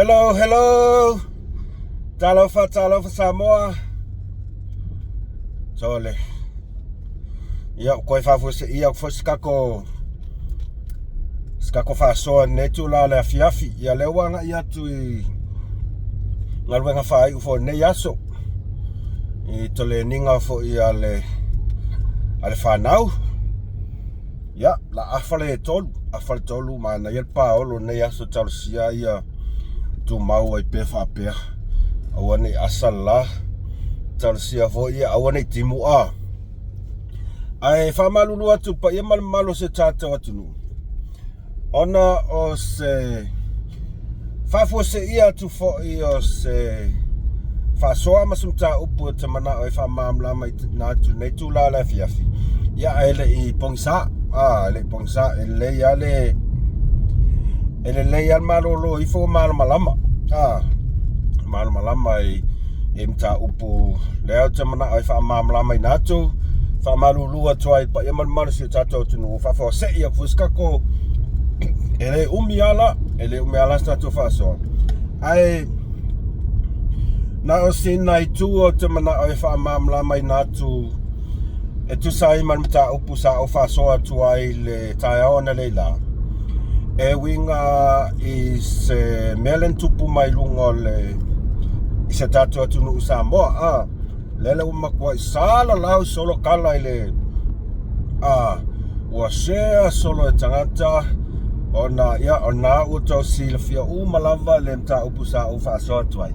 Hello, hello. Talofa, talofa Samoa. Sole. Ia, koe faafuaseia atu foi se tatou se tatou faasoa i lenei itula o le afiafi. Ia lea ua agai atu i galuega faaiu foi o lenei aso i toleniga foi a le a le fanau. Ia, la afa le tolu, afa le tolu, manaia le paolo o lenei aso talosia ia tumau ai pea faapea. Aua ne i asa le la, talosia foi ia aua ne i timu a. Ae faamalulu atu i le paia ma le mamalu o si o tatou atunuu, ona o se faafuaseia atu foi o se faasoa ma se mataupu ou te manao e faamalamalama i atu lenei itula o le afiafi, ia ae le i pogisa, a e le i pogisa, e lelei lava le e lelei lava le malolo ifo ua malamalama, a malamalama i i mataupu lea ou te manao e faamalamalamaina atu, faamalulu atu ai i le paia ma le mamalu o si o tatou atunuu, faafuasei atu foi se tatou, e le umi lava la, e le umi lava la se tatou faasoa. Ae na o sina itu ou te manao e faamalamalamaina atu e tusa ai ma le mataupu sa ou faasoa atu ai i le taeao analeila, e uiga i se mea lea na tupu mai luga o le i se tatou atunuu Samoa a lele ua matuai salalau solo tala i le a ua share solo e tagata ona ia ona ua tau silafia uma lava le mataupu sa ou faasoa atu ai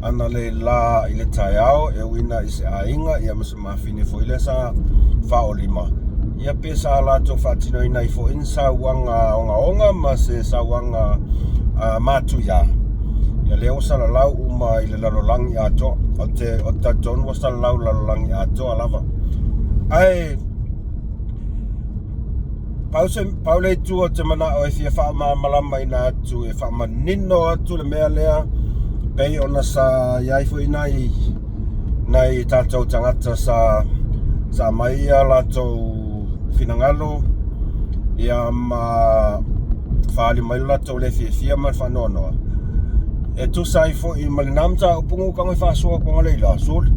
analeila i le taeao e uiga i se aiga ia ma se mafine foi lea sa faaolima ia pe sa latou faatinoina ai foi ni sauaga ogaoga ma se sauaga matuia. Ia lea ua salalau uma i le lalolagi atoa. O te o te talitonu ua salalau i le lalolagi atoa lava. Ae pau se pau le itu ou te manao e fia faamalamalamaina atu e faamanino atu le mea lea pei ona sa i ai foi nai nai tatou tagata sa sa aumai a latou finagalo ia ma faaali mai lo latou le fiafia ma le faanoanoa e tusa ai foi ma lena mataupu na utaga e faasoa atu analeila sole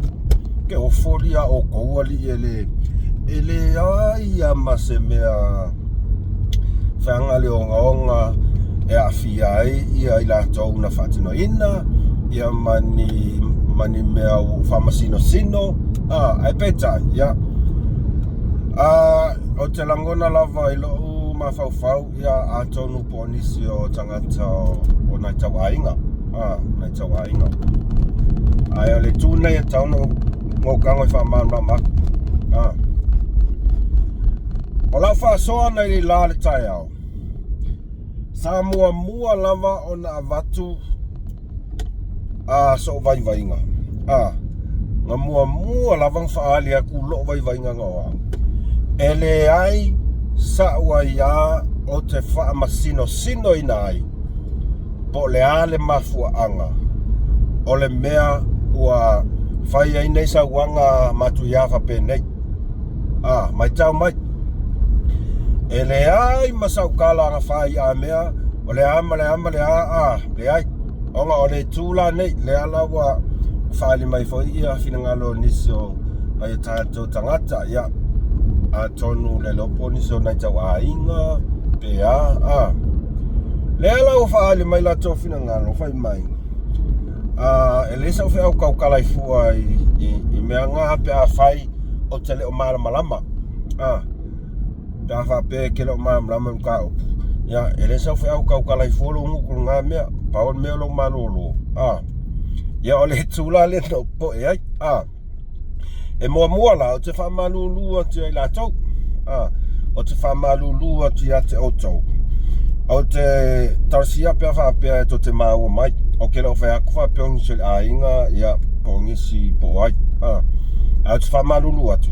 ke ofo alii a outou alii e le e leai lava ma se mea feaga le ogaoga e aafia ai ia i latou na faatinoina ia ma ni ma ni mea ua faamasinosino a ae peitai ia a ou te lagona lava i lou mafaufau ia atonu po o nisi o tagata o nai tauaiga a nai tauaiga ae o le itu lenei e tatau ona ou tago e faamalamalama atu a o lau faasoa nei le la le taeao sa muamua lava ona avatu a so'u vaivaiga a na muamua lava ona faaali atu lo'u vaivaiga na o au e leai sa'u aiā ou te faamasinosinoina ai po o le a le mafuaaga o le mea ua fai ai nei sauaga matuia faapenei. A, matau mai, e leai ma sau tala na fai a mea o le a ma le a ma le a, a, leai. Ona o le itu la nei, lea la ua faaali mai foi ia finagalo o nisi o nai o tatou tagata, ia, atonu le iloa po o nisi o nai tauaiga, pe a, a. Lea la ua faaali mai latou finagalo, fai mai, a, e leai sau feau tautala i fua i, i, i mea na pe afai ou te le o malamalama. A, pe a faapea e te le o malamalama i le mataupu, ia, e leai sau feau tautala i fua lou gutu i lena mea, pau o le mea o lou malolo. A, ia o le itu la lea na ou popoe ai. A, e muamua la, ou te faamalulu atu ia i latou. A, ou te faamalulu atu ia te outou. Ou te talosia pe a faapea e tou te maua mai. Ou te le o fai atu faapea o nisi o le aiga, ia, po o nisi po o ai. A, ae ou te faamalulu atu,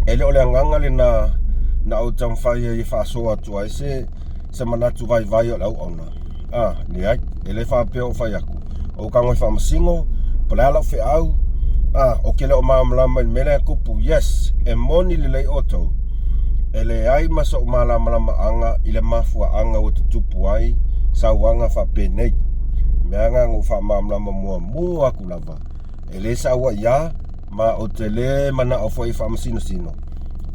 e le o le agaga lena na ou taumafai ai e faasoa atu ai se se manatu vaivai o le auauna. A, leai, e le faapea o fai atu. O tago e faamasino, po o le a lau feau, a, ou te le o malamalama i le mea lea e tupu. Yes, e moni lelei outou, e leai ma sou malamalamaaga i le mafuaaga ua tutupu ai sauaga faapenei. Mea na na ou faamalamalama muamua atu lava, e le saua'i a, ma ou te lē mana'o foi e faamasinosino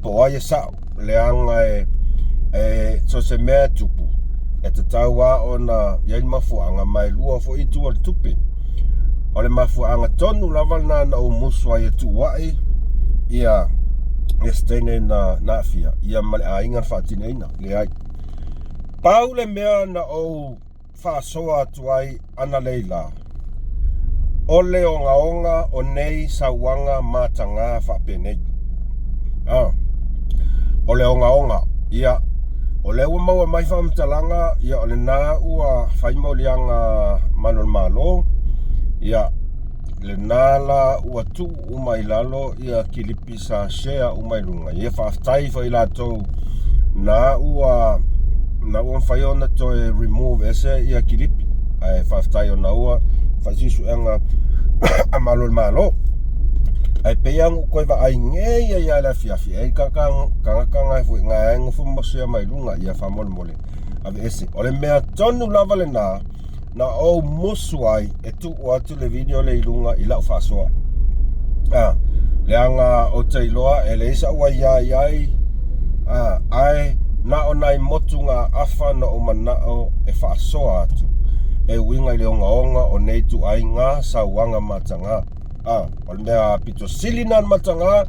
po o ai e sa'o, leaga e e so o se mea e tupu, e tatau lava ona i ai le mafuaaga ma e lua foi itu o le tupe. O le mafuaaga tonu lava lena na ou musu ai e tuua'i ia ia se teine na na aafia ia ma le aiga na faatineina. Leai. Pau le mea na ou faasoa atu ai analeila, o le ogaoga o nei sauaga matagā faapenei. A, o le ogaoga, ia, o lea ua maua mai faamatalaga, ia, o lena ua fai moliaga malu o le Malo, ia, lena la ua tuu uma i lalo ia kilipi sa share uma i luga. Ia faafetai foi i latou na ua na ua mafai ona toe remove ese ia kilipi. Ae faafetai ona ua fai suesuega a Malo o le Malo. Ae pei lava ona ou toe vaai nei ai lava i le afiafi, e i ai tagata na foi na e nofo ma share mai luga, ia faamolemole aveese. O le mea tonu lava lena na ou musu ai e tuu atu le video lea i luga i lau faasoa. A, leaga ou te iloa e leai sa'u aiā i ai, a, ae na o nai motugaafa na ou mana'o e faasoa atu e uiga i le ogaoga o nei ituaiga sauaga matagā. A, o le mea pito sili lena o le matagā,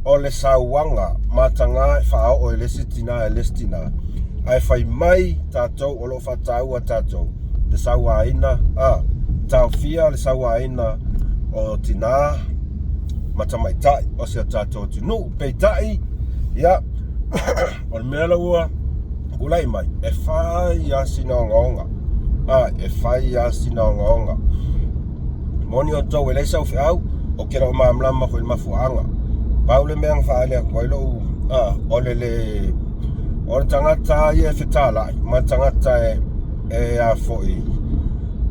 o le sauaga matagā e faaoo e le isi tinā e le isi tinā, ae fai mai tatou o lo o faataua tatou le sauaina, a, taofia le sauaina o tinā ma tamaitai o si o tatou atunuu. Peitai, ia, o le mea la ua tulai mai, e fai lava sina ogaoga, a, e fai lava sina ogaoga. Moni outou e leai sau feau, ou te le o malamalama foi i le mafuaaga. Pau le mea na faaali atu ai lou, a, o le le, o le tagata ia e fetalai ma le tagata e, e a foi,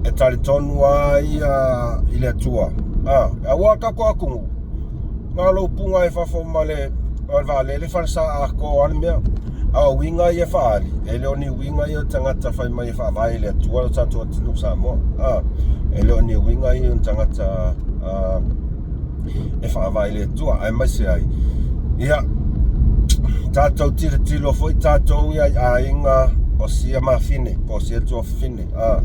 e talitonu lava ia i le Atua. A, aua tatou atunuu, Na o lou puga i fafo ma le vaalele falesa atoa lava le mea. A o uiga ia e faaali, e le o ni uiga ia o tagata fai mai e faavae i le Atua lo tatou atunuu Samoa. A, e le o ni uiga ia o tagata a, e faavae i le Atua, aemaise ai, ia, tatou tilotilo foi tatou ia i aiga o sia mafine po o sia tuafafine. A,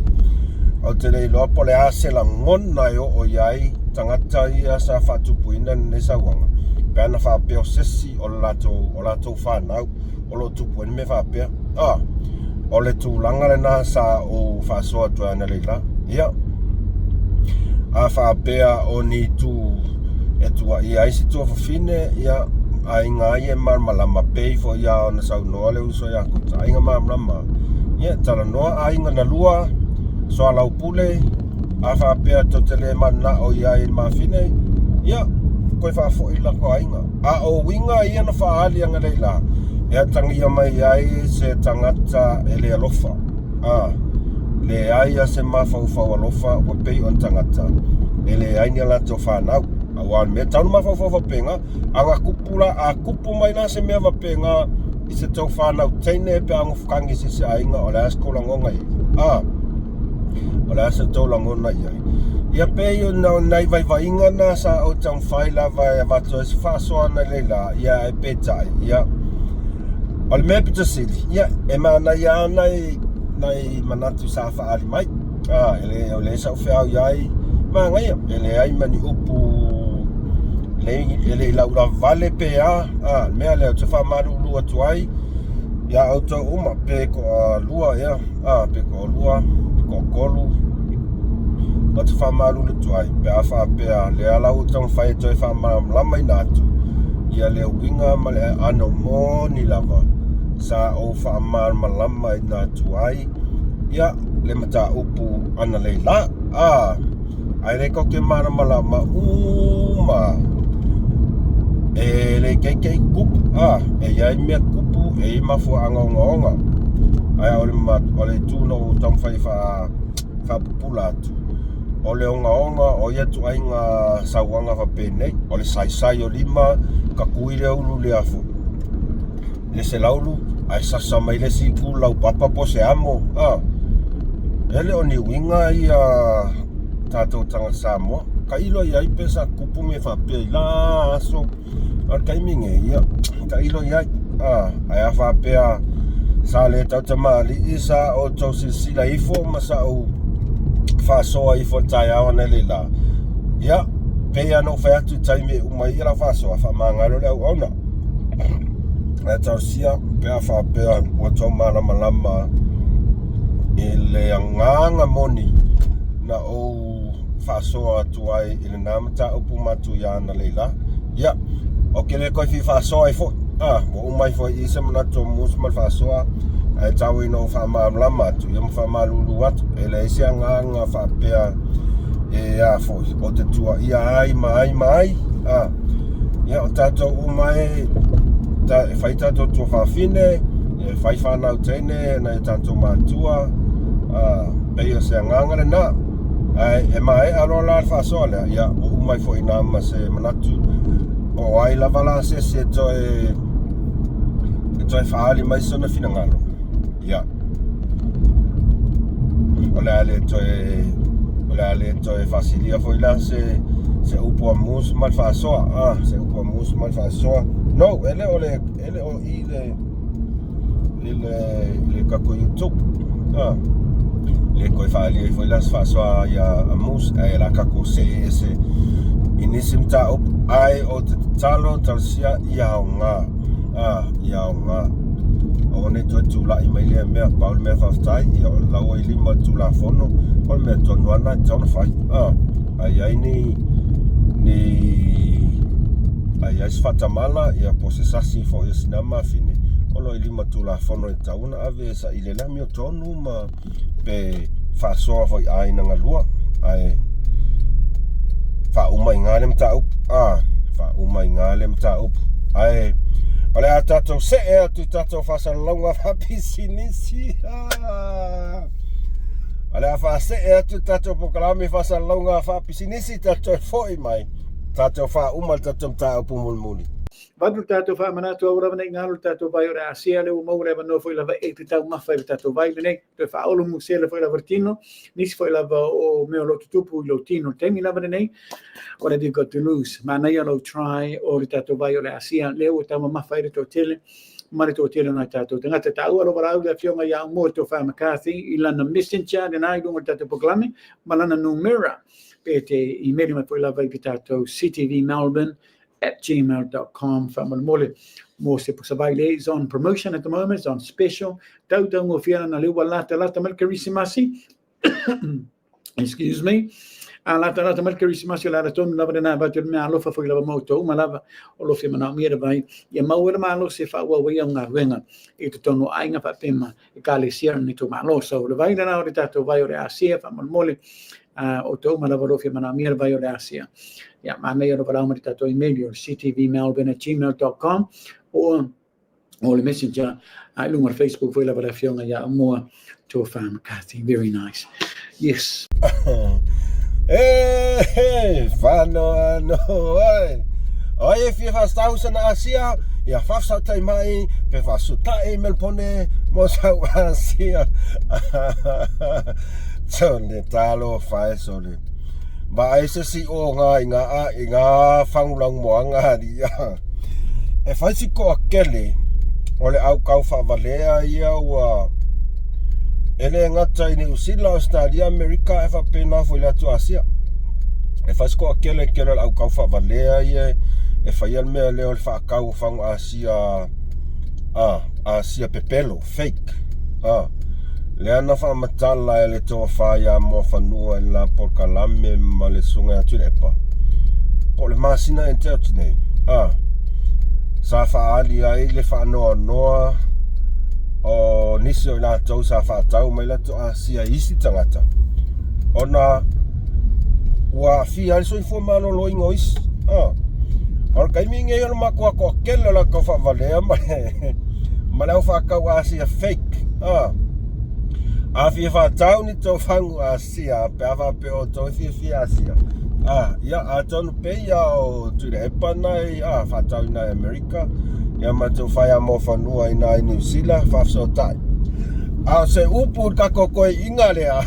ou te le iloa po o le a se lagona e oo i ai tagata ia sa faatupuina lenei sauaga, pe ana faapea o se isi o le latou, o latou fanau o lo o tupu ai le mea faapea. A, o le tulaga lena sa ou faasoa atu ai analeila. Ia, a faapea o ni itu e tuuaia ai si tuafafine, ia, aiga ia e malamalama, pei foi lava ona saunoa le uso ia Kuta, aiga malamalama, ia, talanoa aiga na lua, soalaupule, A faapea tou te le mananao i ai i le mafine, ia, toe faafoi i le latou aiga. A o uiga ia na faaali analeila, e atagia mai ai se tagata e le alofa, a leai lava se mafaufau alofa ua pei o ni tagata e leai ni a latou fanau. Aua o le mea tau na mafaufau faapena, a na tupu la, a tupu mai la se mea faapena i se tou fanau teine pe a nofokagi i se isi aiga, o le a se tou lagona i ai? A. O le a se tou lagona i ai? Ia pei o nai vaivaiga na sa ou taumafai lava e avatu ai se faasoa analeila, ia ae peitai, ia, o le mea pito sili, ia, e manaia lava nai, nai manatu sa faaali mai. A, e le, o leai sau feau i ai, manaia, e leai ma ni upu, le, e le i laulavale pe a, a, le mea lea ou te faamalulu atu ai iā outou uma, pe toalua ea, A, pe toalua, pe toatolu, ou te faamalulu atu ai pe a faapea lea la ua taumafai e toe faamalamalamaina atu ia le uiga ma le aano moni lava sa ou faamalamalamaina atu ai ia le mataupu analeila. A, ae le tou te malamalama uma e le ikeike i tutupu, a, e i ai mea tutupu, e i ai mafuaaga ogaoga, ae o le, o le itu na ou taumafai e faa, faapupula atu, o le ogaoga o ia ituaiga sauaga faapenei, o le saisai o lima, tatui le ulu i le afu, le selaulu, ae sasa mai le isi itu laupapa po o se amo, a. E le o ni uiga ia tatou tagata Samoa. Tailo i ai pe sa tupu mea faapea i la aso a o le taimi nei, ia, tailo i ai. A, ae a faapea sa le tautamalii sa outou silasila ifo ma sa ou faasoa ifo i le taeao analeila, ia, pei lava ona ou fai atu i taimi e uma ai lau faasoa, faamagalo le auauna. Ae talosia pe a faapea ua outou malamalama i le agaga moni na ou faasoa atu ai i lena mataupu matuia analeila. Ia, ou te le toe fia faasoa ai foi. A, ua uma ai foi i i se manatu o Musa ma le faasoa, ae tau ina ou faamalamalama atu, ia ma faamalulu atu. E leai se agaga faapea e a foi, ou te tuuaia ai ma ai ma ai. A, ia, o tatou uma e, ta, e fai tatou tuafafine, e fai fanau teine nai o tatou matua, a, pei o se agaga lena. Ae e maea loa la le faasoa lea, ia, ua uma ai foi i ina ma se manatu, po o ai lava la se isi e toe, e toe faaali mai sona finagalo, ia, o le a le toe, o le a le toe faasilia foi la se, se upu a Moose ma le faasoa, ah, se upu a Moose ma le faasoa. No, e le o le, e le o i le, i le, i le tatou YouTube. Ah, le toe faaalia ai foi la se faasoa ia a Moose, ae la tatou see ese i nisi mataupu. Ae ou te tatalo talosia ia aoga. Ah, ia aoga. Aua ne i toe tulai mai lea mea, pau le mea faafetai, ia o la ua i lima o le Tulafono, o le mea tonu lava lena e tatau ona fai. Ah, a i ai ni, ni, a i ai se faatamala, ia po o se sasi foi o sina mafine, o lo o i lima o le Tulafono e tatau ona ave e saili ai le amiotonu ma pe faasoa foi i aiga galua, ae faauma i ina le mataupu. A, faauma i ina le mataupu. Ae o le a tatou see atu i tatou faasalalauga faapisinisi. O le a faasee atu i tatou polokalame faasalalauga faapisinisi tatou foi mai tatou faauma le tatou mataupu mulimuli. Avatu le tatou faamanatu aua lava ne i galo le tatou vai o le Asia, lea ua maua le avanoa foi lava e te taumafa i le tatou vai lenei, toe faaolo musele foi lava le tino, nisi foi lava o mea o lo o tutupu i lou tino i le taimi lava lenei. What have you got to lose? Manaia lou try o le tatou vai o le Asia, lea ua taumamafa ai le toatele ma le toatele o nai tatou tagata. Taua lou valaau i le Afioga ia Aumua Tofa McCarthy i lana messenger lena i luga o le tatou polokalame ma lana numera pe te imeli mai foi lava i le tatou ctvmelbourne at gmail.com faamolemole mo se pusa vai le is on promotion at the moment, it's on special. Tau taugofie ana lea ua latalata mai le Kerisimasi. Excuse me. A latalata mai le Kerisimasi o le ala tonu lava lena avatu i le mea alofa foi lava mo outou uma lava o lo o fia manaomia le vai ia maua le malosi e faaauau ai au galuega i totonu o aiga faapea ma ekalesia o lenei itumalo. So le vai lena o le tatou vai o le Asia faamolemole outou uma lava o lo o fia manaomia le vai o le Asia. Ia, manaia lou valaau mai le tatou email o le ctvmelbourne@gmail.com o o le messenger i luga o le Facebook foi lava le afioga ia Aumua Tofa McCarthy. Very nice. Yes. E whano ano ai. Ai e fia whastau sana Asia, ia whafsautai mai, pe whasutai Melpone mo sau Asia. Sole talo whae sole. Vaai se si o ngā i ngā a i ngā whangulang moanga ari ia. E whai si koa kele o le au kau whawalea ia ua e le ngata i Niu Sila, Australia, Amerika e whapena foi le atu Asia. E whai si koa kele kele o le au kau whawalea ia e whai al mea leo le whakau o whangu Asia a Asia pepelo, fake. A lea na faamatala e le tofa ia Muafanua i le la polokalame ma le susuga ia Tuilaepa, po o le masina ea tea atu nei, a sa faaali ai le faanoanoa o nisi o i latou sa faatau mai latou Asia i isi tagata, ona ua aafia ai le soifua maloloina o isi. A o le taimi lenei o le matua toatele o le latou faavalea ma le ma le au faatau Asia fake. A a fia faatau ni tou fagu Asia pe a faapea o outou e fiafia Asia. A ia atonu pei ia o Tuilaepa na i a faatau ina i Amerika ia ma tou fai a Muafanua ina i Niu Sila faafesootai. A o se upu i le tatou toeaiina lea,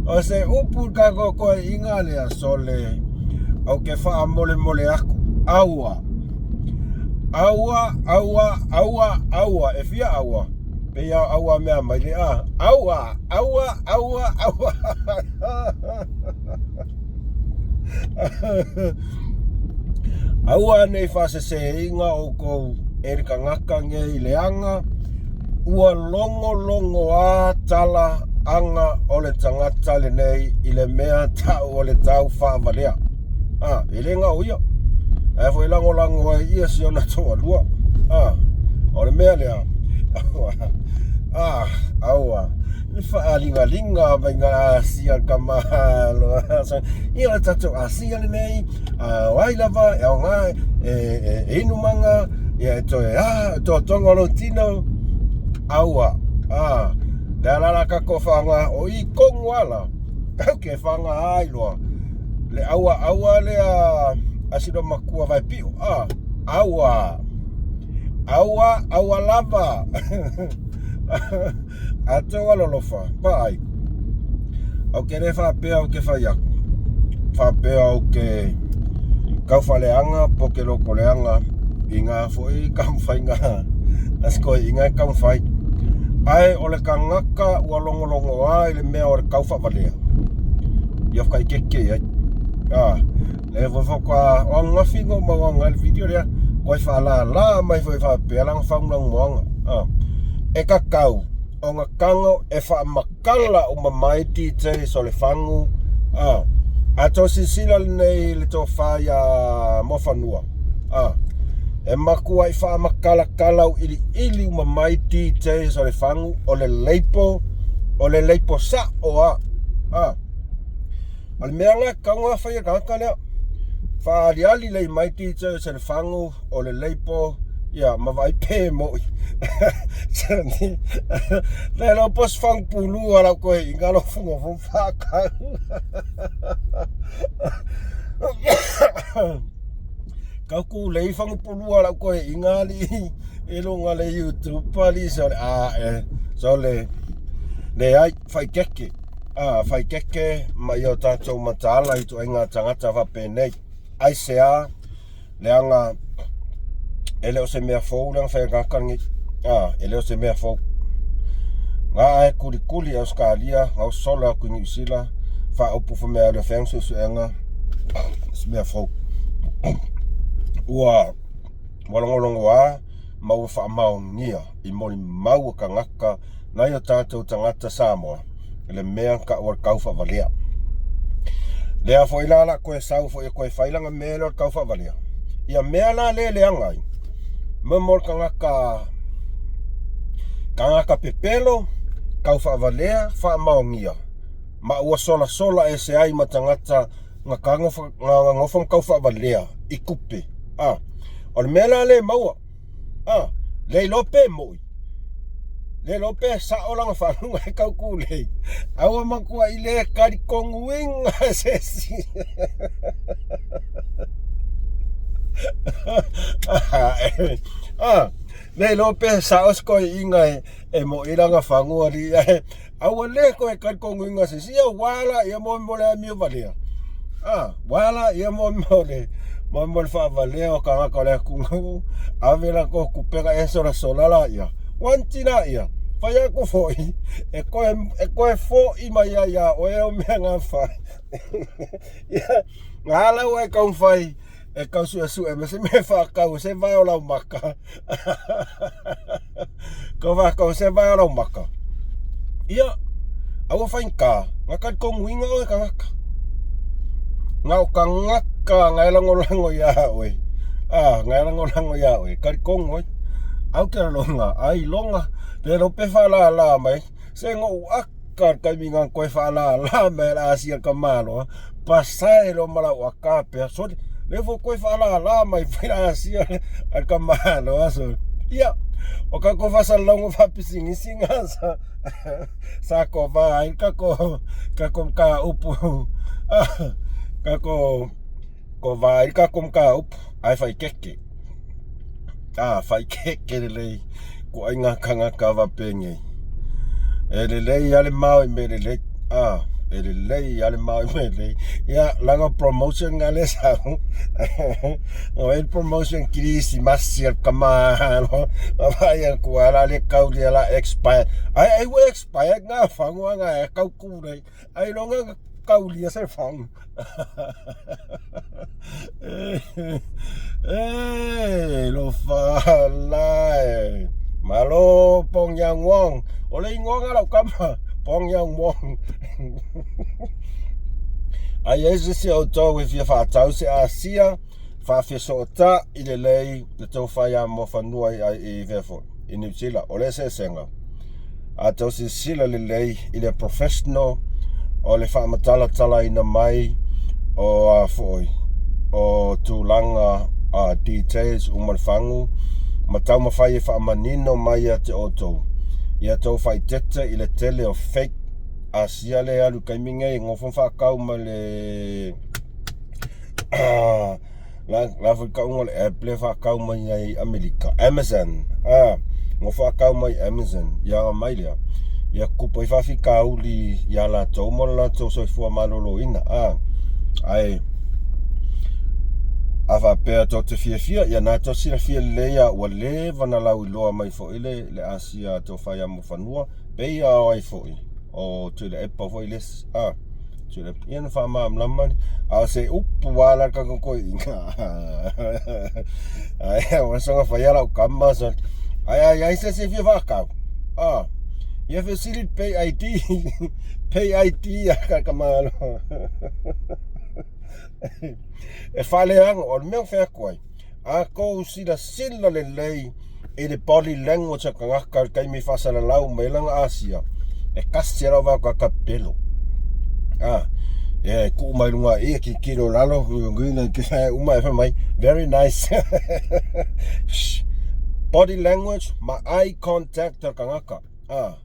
o se upu i le tatou toeaiina lea, sole, ou te faamolemole atu, aua, aua, aua, aua, aua, e fia aua, pei lava o aua mea mai le a, aua, aua, aua, aua. Aua nei faaseseina outou e le tagata nei leaga ua logologoa tala aga o le tagata lenei i le mea tau o le tau faavalea. A, e le na o ia. Ae foi lagolago ai ia si ona toalua. A, o le mea lea. A, aua. Le faaligaliga mai ga Asia kama aloa. Ia o le tatou Asia lenei, a o ai lava e aoga e inu maga, ia e toe a, toatoga o lou tino, aua. A, le ala la tatou faaaoga, o i tonu lava la, tatou te faaaoga ai loa le aua aua lea a si loomatua vaepio, a, aua, aua, aua lava. A tou alolofa, vaai, ou te le faapea ou te fai atu, faapea ou te tau faaleaga po o te lotoleaga i ngā foi taumafaiga a si toeaiina e taumafai. Ae o le tagata ua logologoa i le mea o le tau faavalea, ia whakaikeke i ai. A, le foi faatoa o ananafi na ou maua ai le video lea, koe faalala mai foi faapea lana fagunagunoaga. A, e tatau ona tago e faamatala uma mai details o le fagu. A, a tou silasila lenei i le tofa ia Moafanua. A, e matuai faamatalatala auiliili uma mai details o le fagu, o le leipo, o le leipo sao a. A, o le mea lena e tatau ona fai e le tagata lea, faaaliali lelei mai details o le fagu, o le leipo, ia ma vaai pe moi. Le iloa po o se fagu pulu a lau toeaina lau fuga faatau. Tau tulei fagu pulu a lau toeaina alii i luga o le YouTube alii sole a e sole leai faikeke a faikeke ma ia o tatou mataala i ituaiga tagata faapenei. Aisea? Leaga e le o se mea fou lea na fai e le tagata lenei. A, e le o se mea fou. Na ae kulikuli i Ausetalia, na sola atu i Niu Sila, faaupu fai mai alu e fai ana suesuega, se mea fou. Ua logologoa ma ua faamaonia i molimau a tagata nai o tatou tagata Samoa le mea na taua o le tau faavalea. Lea foi la la toe sau foi e toe fai lana mea lea o le tau faavalea. Ia mea la lea e leaga ai, mo le tagata tagata pepelo, tau faavalea, faamaonia, ma ua solasola ese ai ma tagata na nofo ma tau faavalea i tupe. A, o le mea la lea e maua, A, le iloa pe moi, le iloa pe sao lana faalogo e tau tulei, a ua matuai le talitonuina e se isi. A, le iloa pe sao se toeaina e moi lana fagu alii ae a ua le toe talitonuina e se isi, ia ua la ia mo le amio valea. A, ua la ia mo le mo le faavalea o tagata o le atunuu, ave latou tupega e solasola laia. Wanti laia, fai atu foi, e toe foi mai ai ia oe au mea na fai. Ia, na ala ua e taumafai e tau suesue ma se mea e faatau se vae o lau maka. Tau faatau se vae o lau maka. Ia, a ua faigata, na talitonuina oe tagata. Na o tagata na e lagolago iā oe. A, na e lagolago iā oe, talitonu ai. Au te lagona, ai loga, le iloa pe faalala mai, se na ou aka i le taimi na toe faalala mai ai le Asia i le tamaloa, pasae loa ma lau aka pea, sole, lea foi toe faalala mai foi le Asia a le tamaloa, sole. Ia, o tatou faasalalauga faapisinisi na sa kova ai le tatou mataupu, tatou kova ai le tatou mataupu, ae faikeke. A, faikeke lelei. Ituaiga tagata faapenei, e lelei lava le mao i mea lelei, a, e lelei lava le mao i mea lelei. Ia, leaga o promotion na lea e sau, o ai le promotion kerisimasi a le tama alo, vaavaai atu lava la lea tau ia la expired. Ai ai ua expired na fagu ana e tau ku nei, ailoga na taulia se fagu. E lofa la e. Malo Pong Yang Wong. O le igoa na lau kama, Pong Yang Wong. Ai ai se isi o outou e fia faatau se Asia, faafesoota i lelei le tou fai amo fanua i fea foi, i Niu Sila. O le eseesega, a tou silasila lelei i le professional o le faamatalatalaina mai o a foi o tulaga a details uma le fagu ma taumafai e faamanino mai ia te outou ia tou faaeteete i le tele o fake Asia lea e alu i taimi nei e nofo ma faatau ma le La foi tauga o le app lea faatau mai ai Amerika, Amazon. Ah, no faatau mai Amazon, ia aga mai lea. Ia tupu ai faafitauli ia latou ma lo latou soifua maloloina. Ah, ae a faapea tou te fiafia, ia na tou silafia lelei a ua leva na lauiloa mai foi le, le Asia a tou fai amo fanua, pei a o ai foi, o Tuilaepa foi le isi. Ah. Ia na faamalamalama ni. A o se upu lava la le tatou toeaina. Ai ua soga faia lau kama sa. Ai ai ai se isi e fia faatau. Ah. Ia fesili pay ID. Pay ID a ka kamalo. E faaleaga o le mea ua fai atu ai. A tou silasila lelei i le body language a tagata i le taimi e faasalalau mai ai lana Asia, e tasi lava lau vaai atu ia pepelo. A, e tuu mai luga i i, e tilotilo i lalo, uma e fai mai, very nice. Body language ma eye contact a le tagata. A,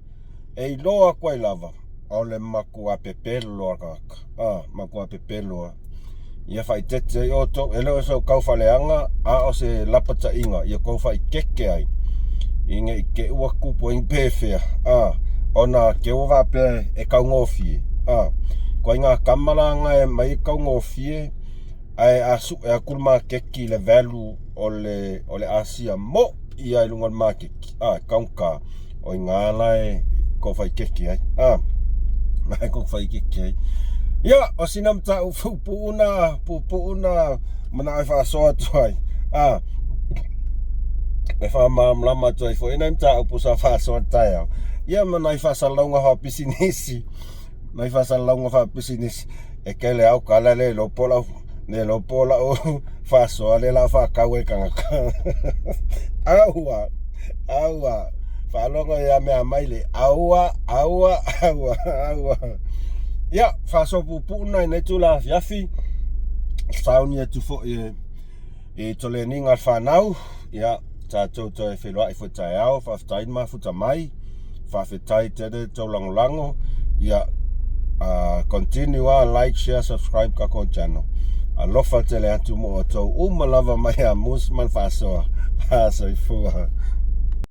e iloa atu ai lava, o le matua pepelo a le tagata. A, matua pepelo a. Ia faaeteete ai outou, e le o se taufaaleaga, a o se lapataiga ia tou faaeteete ai, i ne i te i ua tupu ai ni pefea, a, ona te ua faapea e taugofie, a. Ituaiga tama la na e aumai e taugofie, ae a sue atu le maketi i le value o le, o le Asia mo'i lava i luga o le maketi, a, e taugata, o i ina la e tou faaeteete ai, a, la e tou faaeteete ai. Ia, o sina mataupu puupuu na, puupuu na manao e faasoa atu ai, a, e faamalamalama atu ai foi nai mataupu sa faasoa i le taeao, ia ma nai faasalalauga faapisinisi. Nai faasalalauga faapisinisi e tele au tala le iloa po o lau le iloa po o lau faasoa lea o le a faatau e tagata. Aua, aua, faalogo ia mea mai le aua, aua, aua, aua. Ia, faasoa puupuu lena i lenei itula afiafi. Sauni atu foi e I toleniga a le fanau, ia, tatou toe feiloai foi taeao, faafetai le mafuta mai, faafetai tele tou lagolago, ia, continue lava like, share, subscribe tatou channel. Alofa tele atu mo outou uma lava mai a Mus ma le faasoa. Soifua.